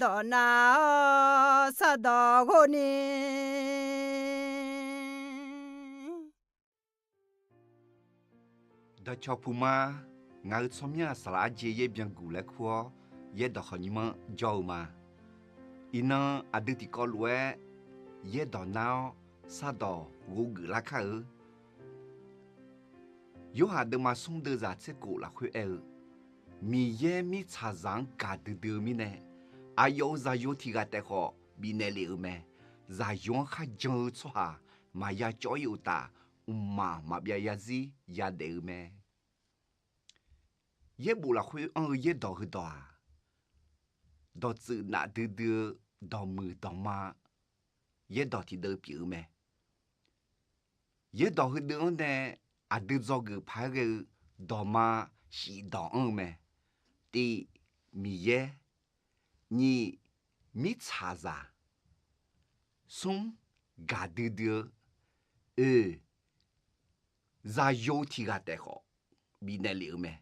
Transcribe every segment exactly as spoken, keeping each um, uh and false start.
dawq nav-awr sardawq ghov ni. Dawqcawq puq ma, ngaq-euq tsawrmyanr-aq saqlaq arjeq yaer byanguq laer kur-awr, yaerdawq khawf nymr-anr jawr-eu ma. Iqnan aqdui tiqkawv lof-aer yaerdawq nar-awr sardawq ghov geuf lar kar-eu. Yorhaq deuvma smr deuvzaq tser kof lafkhoer aer-eu, Miqyaer mirtsaqzaq-anr gaqdui dui-eu mirnae, aqyawf-euq zaqyo tiq ghaq taef khawf bifnaeq lef-euq mae. Zaqyo-anr kharjan-eu tsawrhaq maqya cawv-ir uqtaf, mqmaq maqbyav yarzir yadaef-eu mae. Yaerbof lafkhoer anr-eu yaerdawq heudawq-aq, dawqtsuif nafdui dui-eu dawqmuiq dawqma yaerdawq tiqdeuv pyeuf-eu mae. Yaerdawq heudeuv-anr nae aqdui dzawgeuf paq-aer ghae-eu dawqma shif dawq anr-eu mae. Tiv, Miqyaer. Nyiq, mirtsaqzaq. Smr, gaqdui dui-eu. Oeq, zaqyo tiq ghaq taef khawf bifnaeq lef-eu mae.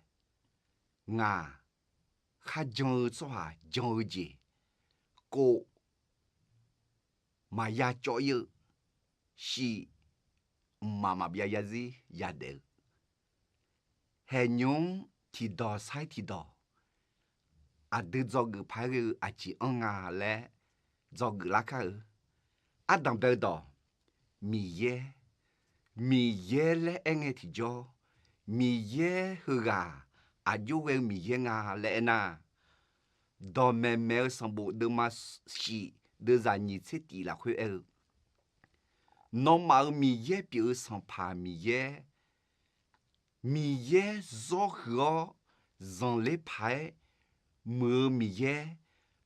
Ngaq, kharjan-eu tsawrhaq jan-eu jeq. Kov, maqya cawv-ir-eu. Shif, mqmaq maqbyav yarzir yadaef-eu. Haeqnymr tiqdawq sar-ir tiqdawq, aqdui dzawgeuf paq-aer ghae-eu aqjeq anr nga laer dzawgeuf lar kar-eu. Ardanqbae-eu dawq, Miqyaer. Miqyaer laer aer ngae tiqjawr, Miqyaer heughaq aqjox ghae-eu Miqyaer nga laer aernar, Dawqmaeq maeq-eu sanqbof deuvma shif deuvzaq nyiq tser tif lafkhoer aer-eu, Nawmaf-euq Miqyaer pyeuf-eu Sanqpaq Miqyaer, Miqyaer zawr huiq-awr zanqler paq-aer muiq-eu Miqyaer,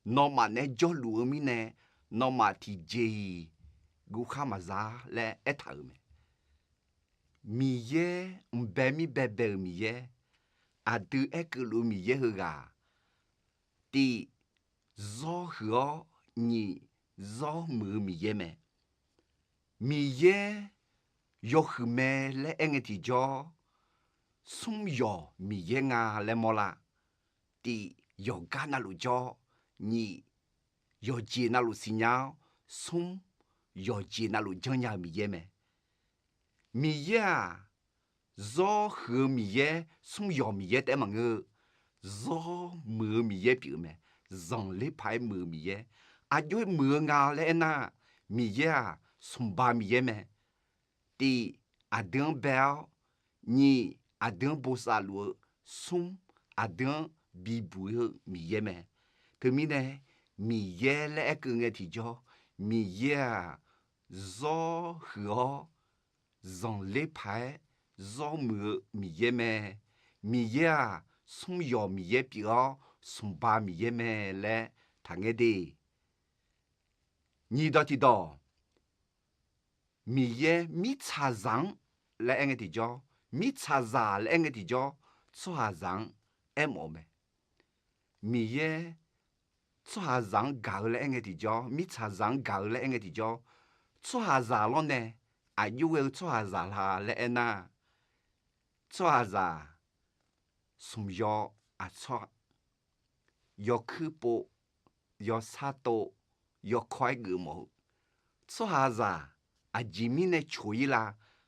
nawmaf naeq-aer jawrluf-eu mirnae, nawmaf tiqjeq-iq guvkhar maqza laer aertaq-euq mae. Miqyaer mqbae mirbae bae-euq Miqyaer, aqdui aerkeuv luf-eu Miqyaer heughaq, tiv, zawr huiq-awr, nyiq, zawr muiq-eu Miqyaer mae. Miqyaer yawhuiq mae laer aer ngae tiqjawr, smr yawq Miqyaer nga laer mawrlar. Tiv, yawqgar navluf jawr, nyiq, yawqjeq navluf siqnya-awr, smr, yawqjeq navluf janrnya-eu Miqyaer mae. Miqyaer-aq, zawr huiq-eu Miqyaer, smr yawq Miqyaer taef-aer maqngeur-eu, zawr muiq-eu Miqyaer pyeuf-eu mae. Zanqler paq-aer muiq-eu Miqyaer, aqjox-aer muiq-eu nga laer aernar, Miqyaer-aq, smqba Miqyaer mae. Tiv, aqdui-anr bae-awr, nyiq, aqdui-anr bosav luf-eu, smr, aqdui-anr bibuq-eu Miqyaer mae. Teumirnae, Miqyaer laer aerkeuv ngae tiqjawr, Miqyaer-aq, zawr huiq-awr zanqler paq-aer zawr muiq-eu Miqyaer mae. Miqyaer-aq, smr yawq Miqyaer pyeuf-awr smqba Miqyaer mae laer taqngaer de. Nyiq dawq tiqdawq, Miqyaer mirtsaqzaq-anr laer aer ngae tiqjawr, mirtsaqzaq laer aer ngae tiqjawr, tsawrhaqzaq-anr aermawf-eu mae. Miqyaer tsawrhaqzaq-anr gaq-eu laer aer ngae tiqjawr, mirtsaqzaq-anr gaq-eu laer aer ngae tiqjawr, tsawrhaqzaq lawrnae aqjox ghae-eu tsawrhaqzaq la laer aernar, tsawrhaqzaq smq yaw aqtsawr, yawkuir pov, yawsar tov, yawkawr-aer geufmawf-eu tsawrhaqzaq, aqjeq mirnae coq-ir la?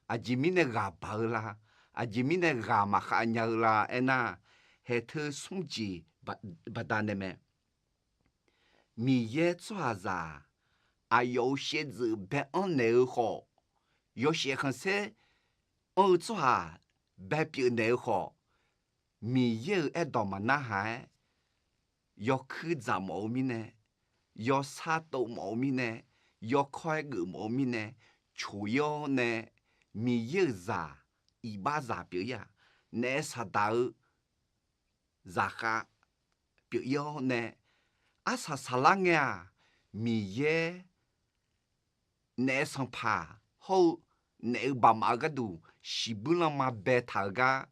Aqjeq mirnae ghaq baq-eu la? Aqjeq mirnae ghaq maqkhav nya-eu la aernar, haeq teu smr jeq baqda nae mae. Miqyaer tsawrhaqzaq-aq, aqyawf-euq shaevdzeuf bae-anr naeq-eu khawf, yawshaef khanqsaer anr-eu tsawrhaq bae pyeuf naeq-eu khawf, Miqyaer-euq aerdawq maqnarhaq-aer, yawkuir dzaq mawf-eu mirnae, yawsar tov mawf-eu mirnae, yawkawr-aer geufmawf-eu mirnae, coq-ir-awr nae, Miqyaer-euq zaq, iqbaxzaq pyeuf-ir-aq, naef saqdaq-eu zaqkhav pyeuf-ir-awr nae, arsaq saqlar ngae-aq, Miqyaer naef sanqpaq hawr-eu naef-eu baqmaf-eu gharduq shiqbuir lanma baetaq-euq gar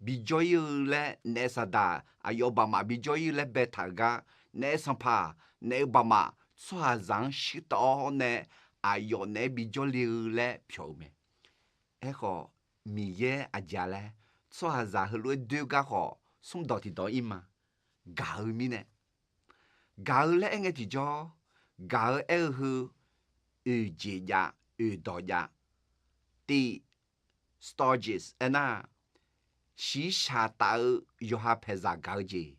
bijawr-ir-eu laer, naef saqdaq aqyawf baqmaf bijawr-ir-eu laer baetaq-euq gar, naef sanqpaq, naef-eu baqmaf tsawrhaqzaq-anr shirtawv-awr nae, aqyawf naeq-aer bijawr le-eu laer pyawq-eu mae. Aerkhawf, Miqyaer aqjeq-a laer, tsawrhaqzaq heulof-aer doer gar khawf, smrdawq tiqdawq ir ma. Gaq-eu mirnae, Gaq-eu laer aer ngae tiqjawr, gaq-eu aer-eu heu, oeq jeq jav, oeq dawq jav, tiv, stages aernar, shiqshaq taf-eu yawqha paeqzaq gaq-eu jeq.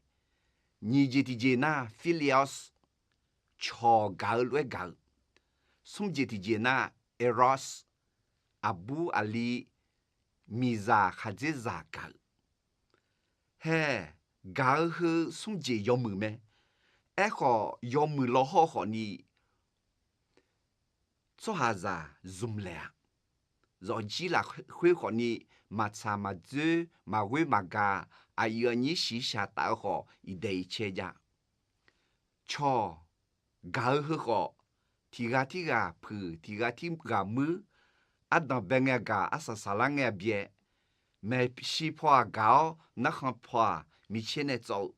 Nyiq jeq tiqjeq nar, philios, cawq gaq-eu lof-aer gaq-eu. Smr jeq tiqjeq nar, eros, aqbur aqli, miqzaq khaqdzerzaq gaq-eu. Hae, gaq-eu heu smr jeq yawmuiq mae. Aerkhawf, yawmuiq law hawr khawfni tsawrhaqzaq zmq laeq-a. Zawqjir lafkhoer khawfni maqtsaq maqdzoer maqghoer maqgaq, aqyuif aqnyir shiqshaq taf-eu khawf iqdaeq iqcae jav. Cawq gaq-eu heu khawf, tiq ghaq tirghaq puiq, tiq ghaq tirghaq muir, ardanq bae ngae aqgaq, arsaq saqlar ngae aqbyae, maeqshi paw-aq gaq-awr narkhan paw-aq micaer nae tsawv-eu,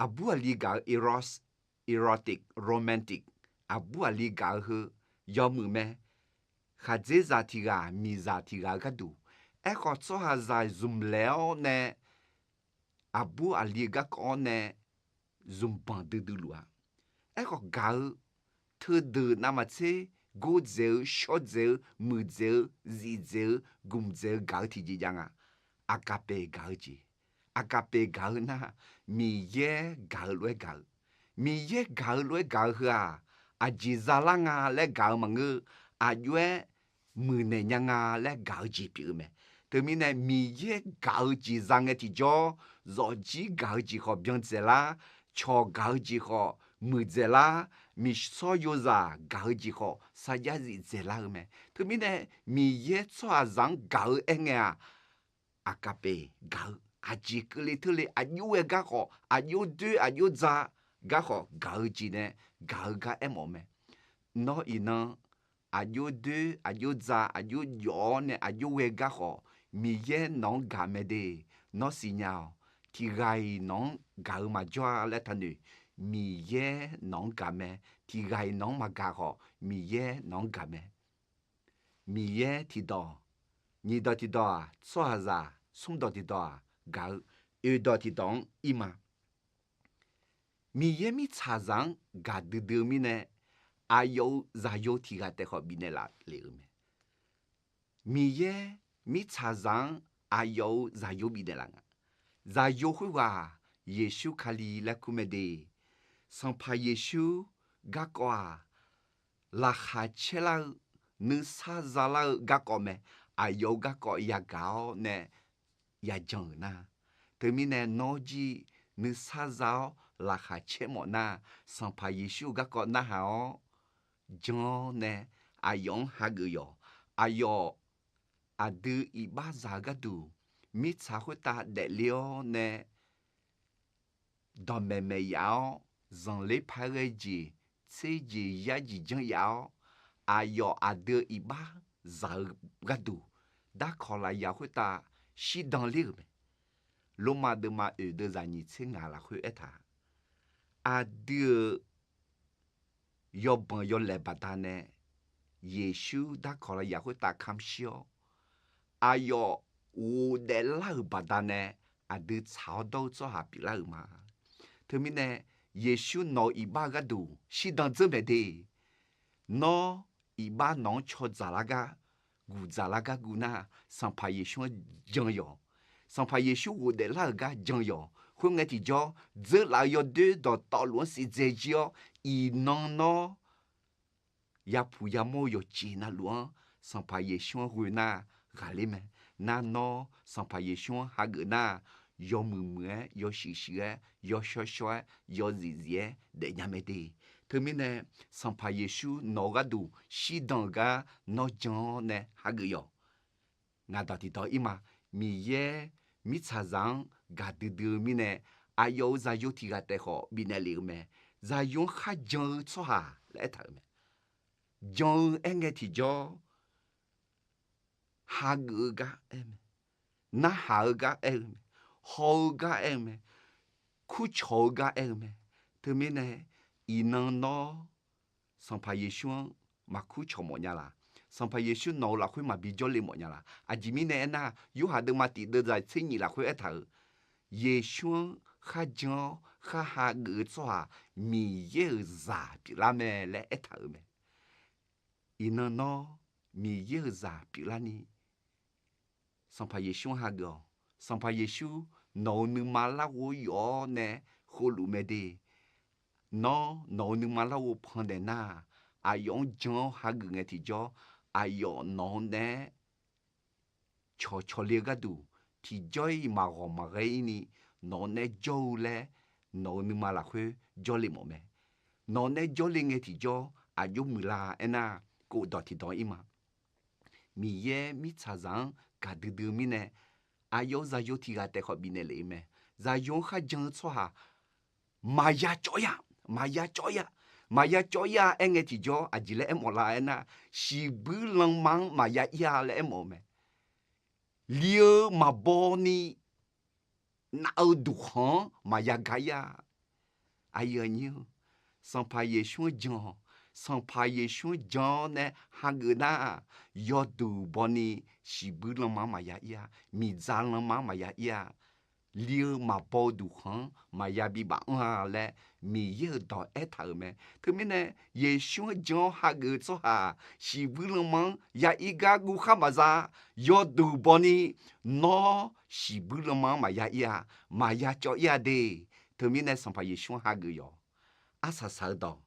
aqbur aqli gaq-eu eros, erotic, romantic, aqbur aqli gaq-eu heu yawmuiq mae. Khaqdzerzaq tiq ghaq, miqzaq tiq ghaq-eu gharduq. Aerkhawf, tsawrhaqzaq zmq laeq-awr nae, aqbur aqli-eu garkawv-awr nae zmq banq duidui luf-a. Aerkhawf gaq-eu, teudeuq navmaqtser gordzaeq-eu, shawrdzaeq-eu, muiqdzaeq-eu, zifdzaeq-eu, gmqdzaeq-eu gaq-eu tiqjeq jav nga. Aqkaqpeq gaq-eu jeq. Aqkaqpeq gaq-eu nar, Miqyaer gaq-eu lof-aer gaq-eu. Miqyaer gaq-eu lof-aer gaq-eu heu-aq, aqjeq zalar nga laer gaq-eu maqngeur, aqjox-aer muiqnaeq nya nga laer gaq-eu jeq pyeuf-eu mae. Teumirnae Miqyaer gaq-eu jeq za ngae tiqjawr, zawqjir gaq-eu jeq khawf byandzaeq lar, cawq gaq-eu jeq khawf muiqdzaeq lar, miqshawr yozaq gaq-eu jeq khawf sarjax zifdzaeq lar-eu mae. Teumirnae Miqyaer tsawrhaqzaq-anr gaq-eu aerngae-aq, aqkaqpeq gaq-eu, aqjeq keuvle teurle aqjox ghae gar khawf, aqjox doer aqjox dza gar khawf gaq-eu jeq nae gaq-eu gar aermawf mae. Nawr iqnan aqjox doer aqjox dza aqjox jawf-awr nae aqjox ghae gar khawf, Miqyaer nawq-anr gaq mae de. Nawr siqnya-awq. Tiq ghaq-iq nawq-anr gaq-eu maqjawr-a laer taqnoeq. Miqyaer nawq-anr gaq mae. Tiq ghaq-iq nawq-anr maqgaq khawf, Miqyaer nawq-anr gaq mae. Miqyaer tiqdawq, nyiq dawq tiqdawq-aq tsawrhaqzaq, smr dawq tiqdawq-aq gaq-eu, oeq dawq tiqdawq-anr ir ma. Miqyaer mirtsaqzaq-anr gaqdui dui-eu mirnae, aqyawf-euq zaqyo tiq ghaq taef khawf bifnaeq laf le-euq mae. Miqyaer mirtsaqzaq-anr aqyawf-euq zaqyo bifnaeq laf nga. Zaqyo khoerghaq-aq, Yeqsur Kali laer kur mae de. Sanqpaq Yeqsur garkawv-aq, laqkhaq caer lar-eu, nuisar za lar-eu garkawv mae. Aqyawf-euq garkawv yagaq-awr nae yajan-euq nar, teumirnae nawr jir nuisar za-awr laqkhaq caer mawf nar, Sanqpaq Yeqsur-euq garkawv narhaq-awr jan-awr nae aqyawf-anr hageuf yawq. Aqyawf aqdui iqbax zaq-eu gharduq mirtsaq khoertav daefle-awr nae dawqmaeq maeq yaf-awr, zanqler par ghae jeq, tser jeq yar jeq janr yaf-awr, aqyawf aqdui-eu iqbax zaq-eu gharduq darkawq lafyaq khoertav shirdan ler-euq mae. Lormav deuvma oeq deuvzaq nyiq tser ngaq lafkhoer aertaq, aqdui-euq yawbanq yawlaeq baqdanae Yeqsur darkawq lafyaq khoertav kamq shir-awr, aqyawf ghofdaef lar-euq baqdanae aqdui tsaq-awr dawr-eu tsawrhaq pyeuflar-euq ma. Teumirnae Yeqsur nawq-euq iqbax-eu gharduq shirdan dzeur maeq de. Nawr iqbax nawq-anr caw dzaqlar gar, guq dzaqlar gar guv nar, Sanqpaq Yeqsur-anr jan yawq. Sanqpaq Yeqsur ghofdaef lar-euq gar jan yawq. Khoerngae tiqjawr, dzeurlaf-eu yawdoer dawqtawvluf-anr siqdzae jir-awr, iqnan nawr yapuq yamawr-eu yawqjeq navluf-anr Sanqpaq Yeqsur-anr ghoe nar ghaqler mae. Nar nawr Sanqpaq Yeqsur-anr hageuf nar, yawmuiq muiq-aer, yawshuif shuif-aer, yawshawr shawr-aer, yawzif zif-aer daefnya mae de. Teumirnae Sanqpaq Yeqsur nawq-eu gharduq shirdan-euq gar nawr jan-awr nae hageuf yawq. Ngaq dawq tiqdawq ir ma. Miqyaer mirtsaqzaq-anr gaqdui dui-eu mirnae, aqyawf-euq zaqyo tiq ghaq taef khawf bifnaeq lef-eu mae. Zaqyo-anr kharjan-eu tsawrhaq laer aertaq-euq mae. Jan-eu aerngae tiqjawr, hageuf-eu gar aer mae, narhaq-eu gar aer-eu mae, haw-eu gar aer-eu mae, kurcawq-eu gar aer-eu mae. Teumirnae iqnan nawr Sanqpaq Yeqsur-anr maqkur cawq mawf nya laq? Sanqpaq Yeqsur nawq-euq lafkhoer maqbi jawrle mawf nya laq? Aqjeq mirnae aernar, Yorhaq deuvma tiq deuvzaq tser nyif lafkhoer aertaq-euq, Yeqsur-anr kharjan-awr khar hageuf-eu tsawrhaq Miqyaer-euq zaq pyeuflar mae laer aertaq-euq mae. Iqnan nawr Miqyaer-euq zaq pyeuflarni, Sanqpaq Yeqsur-anr hageuf-awq. Sanqpaq Yeqsur nawq-euq nuima larghov yawf-awr nae khovluf mae de. Nawr nawq-euq nuima larghov pandaeq nar-aq, aqyawf-anr jan-awr hageuf ngae tiqjawr, aqyawf nawq-eu naeq-aer cawqcawq le-eu gharduq tiqjawr-iq maqghawq maqghae-ir ni, nawq-eu naeq-aer jawr-eu laer nawq-euq nuima lafkhoer jawrle mawf mae. Nawq-eu naeq-aer jawrle ngae tiqjawr aqjox muiqlar aernar, kov dawq tiqdawq-ir ma. Miqyaer mirtsaqzaq-anr gaqdui dui-eu mirnae, aqyawf-euq zaqyo tiq ghaq taef khawf bifnaeq lef-eu mae. Zaqyo-anr kharjan-eu tsawrhaq maqya cawv-ir-a, maqya cawv-ir-a, maqya cawv-ir-a aer ngae tiqjawr aqjeq laer aermawf lar aernar, shiqbuir lanma-anr maqya ir-a laer aermawf-eu mae. Li-eu maqbaw ni nav-eu duqkhanq-anr maqya gar ir-a. Aqyuif aqnyir-eu, Sanqpaq Yeqsur-anr jan-awq. Sanqpaq Yeqsur-anr jan-awr nae hageuf nar-aq, yawduq baw ni shiqbuir lanma-anr maqya ir-a, miqdzaq lanma-anr maqya ir-a, li-eu maqbaw-eu duqkhanq-anr maqya bibaf anr-a laer Miqyaer-euq dawq aertaq-euq mae. Teumirnae Yeqsur-anr jan-awr hageuf-eu tsawrhaq shiqbuir lanma-anr ya ir gar guv khar maqza. Yawduq baw ni nawr shiqbuir lanma-anr maqya ir-a, maqya cawv ir-a de. Teumirnae Sanqpaq Yeqsur-anr hageuf yawq. Arsaq saq-eu dawq,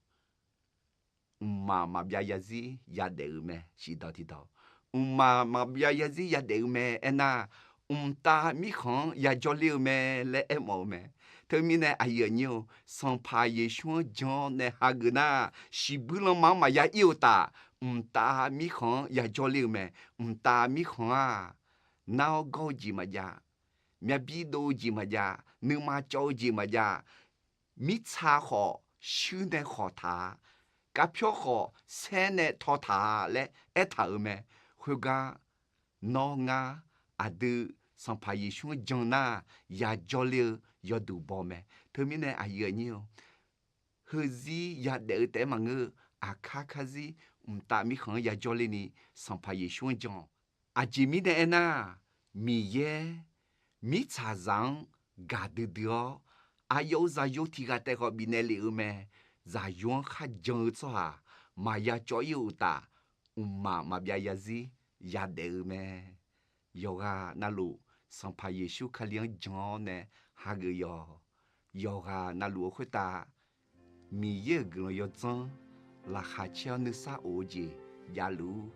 mqmaq maqbyav yarzir yadaef-euq mae. Shiqdawq tiqdawq, mqmaq maqbyav yarzir yadaef-eu mae aernar, mqtav mirkhanq-anr yajawr ler-eu mae laer aermawf-eu mae. Teumirnae aqyuif aqnyir-eu, Sanqpaq Yeqsur-anr jan-awr nae hageuf nar, shiqbuir lanma-anr maqya ir-eu uqtaf, mqtav mirkhanq-anr yajawr ler-eu mae. Mqtav mirkhanq-aq, nar-awr gawr-eu jeq maqjav, myavbir dov-eu jeq maqjav, nuima cawv-eu jeq maqjav, mirtsa khawf shuir nae khawq taq-a, kavpyawr khawf saer nae taw taq-a laer aertaq-euq mae. Khoergar nawr ngar aqdui Sanqpaq Yeqsur-anr jan nar, yajawr ler-eu yawduq baw mae. Teumirnae aqyuif aqnyir-eu, heuzir yadaef-eu taef-aer maqngeur-eu, aqkar karzir mqtav mirkhanq-anr yajawr ler ni Sanqpaq Yeqsur-anr jan-awq. Aqjeq mirnae aernar, Miqyaer mirtsaqzaq-anr gaqdui dui-awr, aqyawf-euq zaqyo tiq ghaq taef khawf bifnaeq lef-eu mae. Zaqyo-anr kharjan-eu tsawrhaq maqya cawv ir-eu uqtaf, mqmaq maqbyav yarzir yadaef-eu mae. Yawqghaq navluf Sanqpaq Yeqsur Kali-anr jan-awr nae hageuf yawq. Yawqghaq navluf-eu khoertav Miqyaer-euq guiqlanq yawdzanr laqkhaq caer-awr nuisar of-eu jeq javluf